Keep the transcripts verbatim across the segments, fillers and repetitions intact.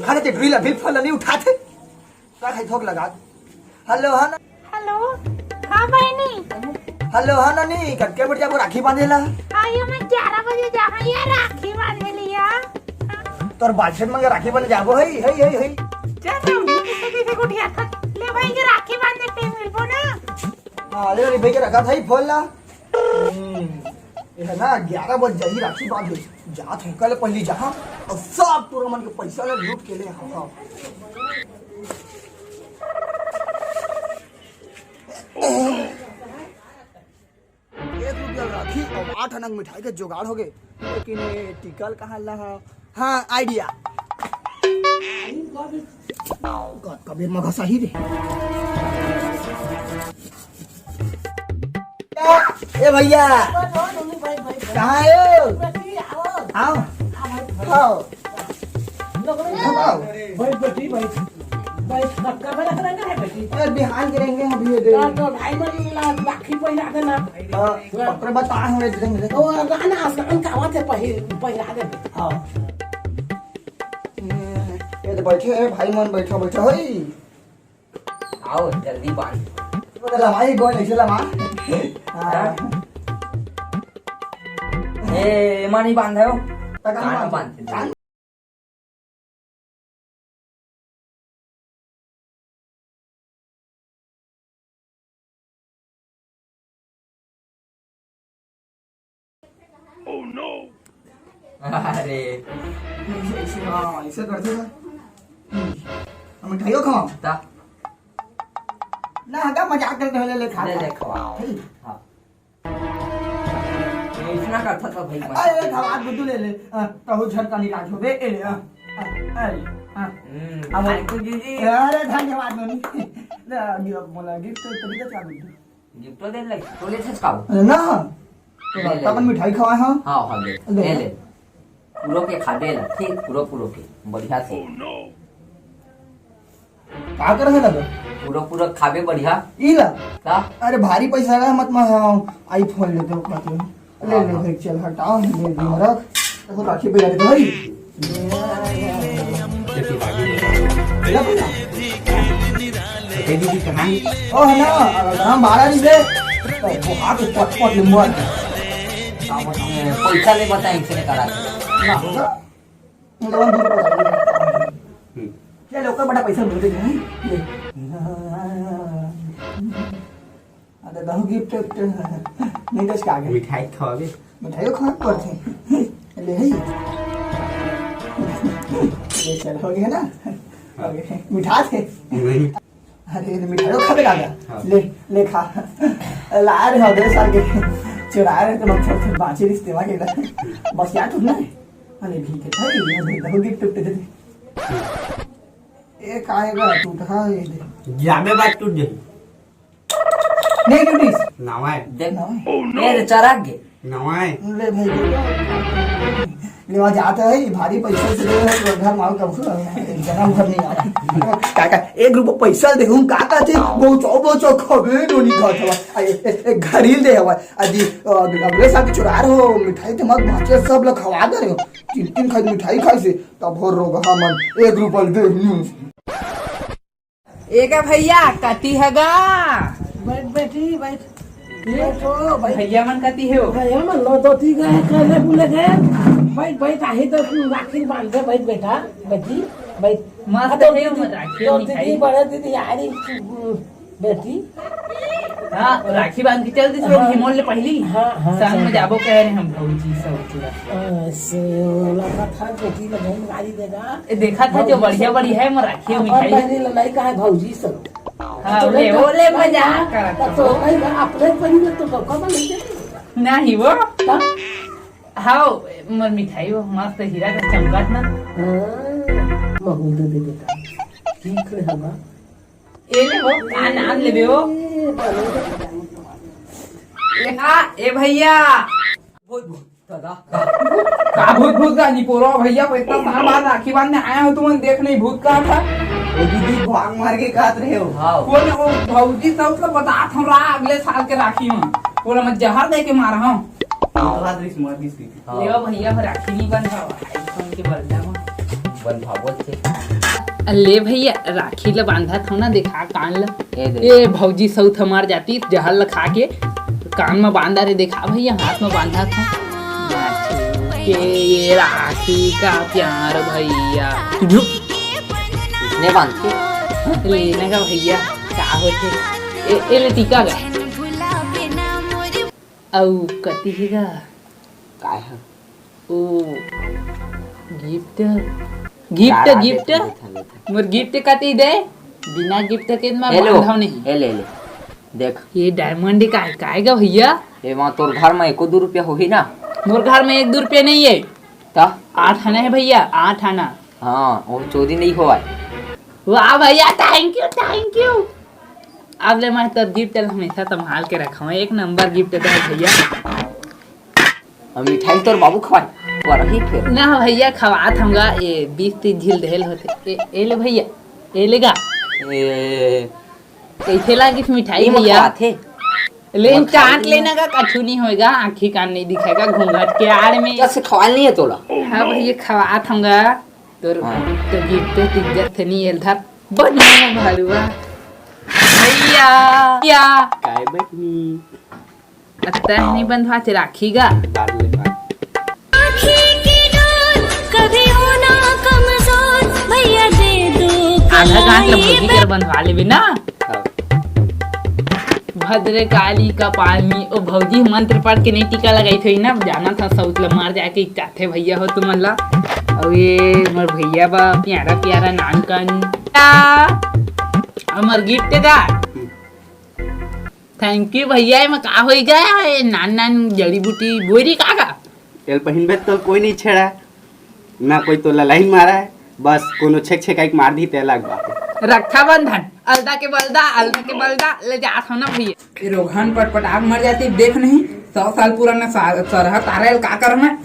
खाने ते ड्रिल अभी फोन नहीं उठाथे। का खाई थोक लगा। हेलो, हाँ ना? हेलो, हाँ बहिनी। हेलो, हाँ नानी, कतके बजे जाबो राखी बांधे ला? हाँ, ये मैं ग्यारह बजे जाहूँ, ये राखी बांधे लिया। तोर बालछेन मंगे राखी बांधे जाबो, हई, हई, हई, हई। चल ना, उठे किसे किसे को उठिया था। ले भाई, ये राखी बांधे टाइम मिलबो ना। हाँ, ले, ले, भाई के रखा था ही फोन ला। हम्म, ये है ना, ग्यारह बज जाही राखी बांधे। जात हूँ, कल पहली जहाँ, और सब टूरा मन के पैसा ला लूट के ले, हाँ, हाँ। एक रुपया राखी और आठ आना मिठाई के जुगाड़ हो गए, लेकिन ये टिकल कहाँ ला है? हाँ, आइडिया। कब, कबीर मघा सही रे। ए भैया, कहाँ हो? आओ, आओ। बैठ बेटी, बैठ। बैठ, कब, कब रख रहे हैं बेटी? अरे, बिहान के रहेंगे हम, ये दे। तो, तो भाई मन ला राखी पहिरा देना। हाँ, पकड़, बता, हम एक दिन मिले। ओ, गाना, गाना का बात है, पहिर, पहिरा दे। हाँ। ये, ये तो बैठे हैं भाई मन, बैठो, बैठो, होई। आओ, जल्दी बांध। वो तो लमाई बोल, ऐसे लमा। हाँ। हाँ? ए, एमा नहीं बांधा हो। तो कहाँ कान बांध? बांध। कान Oh no! अरे। ऐसे, ऐसे, हाँ, ऐसे करते ना। हम्म। हम मिठाइयों खाओ। ता। ना, हटा, मजाक करते हो, ले, ले, खा, ले, खा। ले, खवा। ठीक। हाँ। ये इतना करता था भाई, अरे, ले, खवा, गुड्डू, ले, ले। हाँ, कहूँ झटका नहीं राज हो बे, ए, ले, हाँ। हाँ, अरे, हाँ। हम्म, अब thank you, जीजी। अरे, धन्यवाद, नोनी। ले, अभी अब बोला, gift तो तभी तो क्या गुड्डू? Gift तो दे ले, तो ले छचकाओ। अरे ना, तो ले, ले, अपन ले। मिठाई खवाए, हाँ? हाँ, हाँ, ले, ले। ले, ले। पूरो के खा दे ला, ठीक, पूरो, पूरो के, बढ़िया से। का कर है लगा? पूरो, पूरो खाबे बढ़िया। ई ला? का? अरे भारी पैसा लगा, मत मैं, हाँ, iPhone लेते हो, मतलब। ले, ले भाई, चल हटाओ, ले दे रख। देखो राखी पे जाते भाई। ये दीदी कहाँ है? ओ है ना, हम बारह दिन से तो वो हाथ पट पट लिंबू आ गया। पैसा ले बताए, इनसे करा। ना, ना। ये लोगों को पता नहीं। हम्म। ये लोग का बड़ा पैसा मिलते हैं। ये। अरे, दहु gift विफ्ट नहीं दस का आगे। मिठाई खवाबे। मिठाइयों खवाए पड़थे। ले है। ये चल, हो गया ना? हो गया। मिठा थे? नहीं। अरे, ये मिठाइयों खाबे का आगे? हाँ। ले, ले खा। ला रहे हो, दो साल के। चुरा रहे तो लोग छोटे छोटे बाँचे रिश्ते वाले ना। बस याद उठना है। अरे, ठीक है, भाई, ये दे, दहु gift विफ्ट दे दे। ये काहे का टूटा है, ये दे। जामे बात टूट जाए। नहीं टूटिस। नवाय। देख। नवाय। ए रे, चराक गे। नवाय। ले भाई, ले। लेवा जात है, ये भारी पैसा से ले है, तो घर माल कब खुला है, जन्म भर नहीं आया। काका, एक रुपया पैसा दे हूँ, काका थे, बोचो, बोचो, खबे नो नहीं खात हवा। आ, ए, ए, ए, घड़ी दे हवा। अजी, अ, अगले साल के चुरा रहे हो, मिठाई तो मत बाँचे, सब लोग खवा दे रहे हो। तीन, तीन खाई मिठाई खाई से, तब हो रोग हमन, एक रुपया दे हूँ। ए गा भैया, कति हगा? बैठ बेटी, बैठ। बैठो, बैठ। भैया मन कति हे हो? भैया मन लो तो ती गए, कहले बुले गए। बैठ, बैठ, आही तो राखी बांध दे, बैठ बेटा, बेटी, बैठ। मस्त अब तो हे दीदी, मत राखी तो मिठाई। दीदी, बड़े दीदी, यारी, बेटी। हाँ, राखी बांध के चल दिस लोग हाँ। हिमोल ले पहली। हाँ, हाँ, संग में चल। जाबो कह रहे हम भौजी सब पूरा। ऐसे लगा था, बेटी ने बहन गाली देगा। ए, देखा था जो बढ़िया बढ़िया है, मैं राखी अपन मिठाई। बहनी लड़ाई का है भौजी सब। हाँ, तो ले, बेटा, ओ ले, मजाक करत तो, हो। तो भाई, अपने बहनी में तो धोखा बन गया। नहीं वो। हाँ? हाँ, मोर मिठाई वो मस्त हीरा का चमकात ना। हाँ, महूल दे दे बेटा। ठीक है हगा। ए ले हो, का नाम लेबे हो? ए, बने दे। ए, हाँ, ए भैया। भूत, भूत, दादा। का भूत, भूत का निपोरो भैया, वो इतना साल बाद राखी बांधने आया हूँ, तुमन देख नहीं भूत का था? वो दीदी भाग मार के खात रहे हो। हाँ। कौन वो भौजी सब तो बतात हम रहा अगले साल के राखी में। बोला मैं जहर दे के मारा हूँ। रात रिस मार दी थी। हाँ। ले भैया, राखी नहीं बंधा, iPhone के बदला में। बंधवा बोलथे। ले भैया, राखी ल बांधत हव ना, देखा कान ल। ए दे। ए भौजी, सउत हमार जाती, जहर ल खा के कान म बांधा रे, देखा भैया, हाथ म बांधत हव। के ये राखी का प्यार भैया। तू झुक। इसने बांधथे। लेना का भैया, का होथे? ए, ए ले टीका का। अउ कति हे गा? काय ह? ओ, गिफ्ट। Gift, gift. मोर गिफ्ट कति दे? बिना गिफ्ट के मैं बांधव नहीं। ए ले, ए ले। देख। ये डायमंड का, काय गा भैया? ए, वहाँ तोर घर में एको दू रुपया होही ना? मोर घर में एक दू रुपया नहीं है। त? आठ आना है भैया, आठ आना। हाँ, वो चोरी नहीं होवय। वाह भैया, thank you, thank you। अब ले मैं तोर गिफ्ट ल हमेशा संभाल के रखव, एक नंबर गिफ्ट दे भैया। अब मिठाई तोर बाबू खवाय, खवा रही फिर। ना भैया, खवात हंव गा, ये बीस तीस झिल देहल होथे। ए, ए ले भैया, ए ले गा। ए, कैसे लागिस मिठाई ये भैया? खवाथे। लेन चाट लेना गा, कछु नहीं होएगा, आँखी कान नहीं दिखेगा, घूंघट के आड़ में। कैसे खवाल नहीं है तोला? हाँ भैया, खवात हंव गा। तोर हाँ। तो गिफ्ट तो इज्जत से नहीं एल था। बन भड़ुआ। भैया, भैया। काय बहिनी? अत्ता नहीं बंधवा चे राखी गा। बात ले बात। आँखी की नूर, कभी होना कमजोर, भैया दे दो आधा गांठ ल कलाई भौजी में। कर बंधवा लेबे ना। हाँ। भद्रकाली कपालिनी, ओ भौजी मंत्र पढ़ के नहीं टीका लगाई थोड़ी ना, जाना था सउत ल मार जाके इकाथे भैया हो तुमन ला। अउ ये मोर भैया बा प्यारा प्यारा नानकन। आ, हमर गिफ्ट गा। Thank you भैया, एमा का होई गा? ए नान नान जड़ी बूटी बोरी का गा? एल पहिनबे तो कोई नहीं छेड़ा, ना कोई तोला लाइन मारा है, बस कोनो छेक छेकाई के मार दी ते अलग बात है। रक्षाबंधन, अलदा के बलदा, अलदा के बलदा, ले जात हो ना भैया। ए रोगहन पटपटा के मर जाती, देख नहीं, सौ साल पुराना सा-, सरहद आ रहा है, का कर मैं?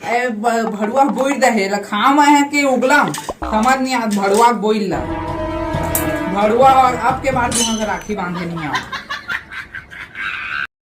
ए ब-, भड़ुआ बोइर दे है, लखाम है कि उगलम, समझ नहीं आत भड़ुआ बोइर ला। भड़ुआ और अब के बाद तुमन से राखी बांधे नहीं आओ।